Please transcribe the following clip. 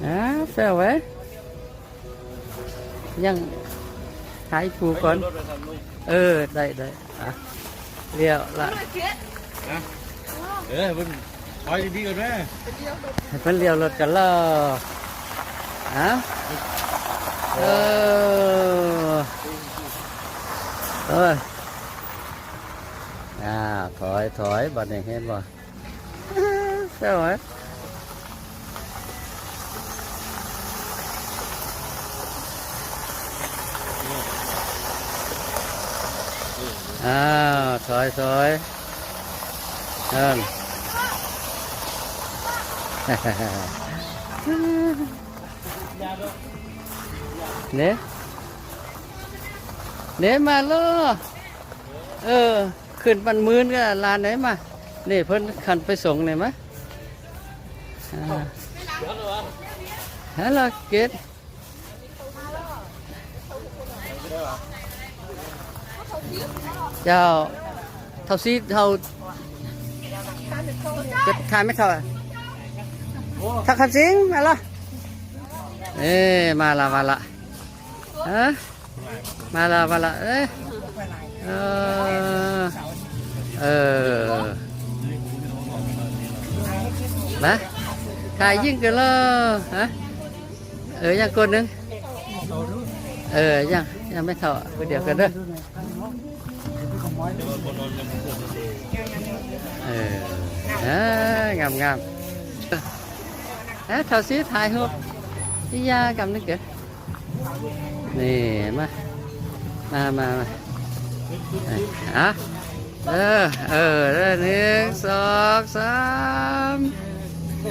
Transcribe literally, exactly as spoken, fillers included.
อ่า แซวไว้ ยังหายผูก่อน เออ ได้ได้อ่ะ เลี้ยวละ นะ เออเพิ่นถอยดีๆก่อนแม่ ให้เพิ่นเลี้ยวรถกันแล้วอ่ะ เออ เออ อ่า ถอยถอยบัดนี้เห็นบ่ ใช่ไหม อ้าว ถอยถอยเอิ้น เนี่ย เนี่ย มาเลย เออ ขึ้นปันมื้นก็ลานไหนมา นี่เพิ่นขันไปส่งเลยมะ อ่า ฮัลโหล เกด เจ้า เท่าซีเท่า จะทานไม่เท่า เท่าคำสิง มาละ เอ้ มาละ มาละ ฮะ มาละ มาละ เอ้ย เออ เออ มา ถ่ายยิ่งกันเลย ฮะ เออ ยังคนหนึ่ง เออ ยัง ยังไม่เท่า คนเดียวกันเด้อ เออ เอองามงาม เอ้ย เท่าซีถ่ายรูป พี่ยากำนึกเกิด นี่ มา มา มา มา อ่ะ เออ เออ หนึ่ง สอง สาม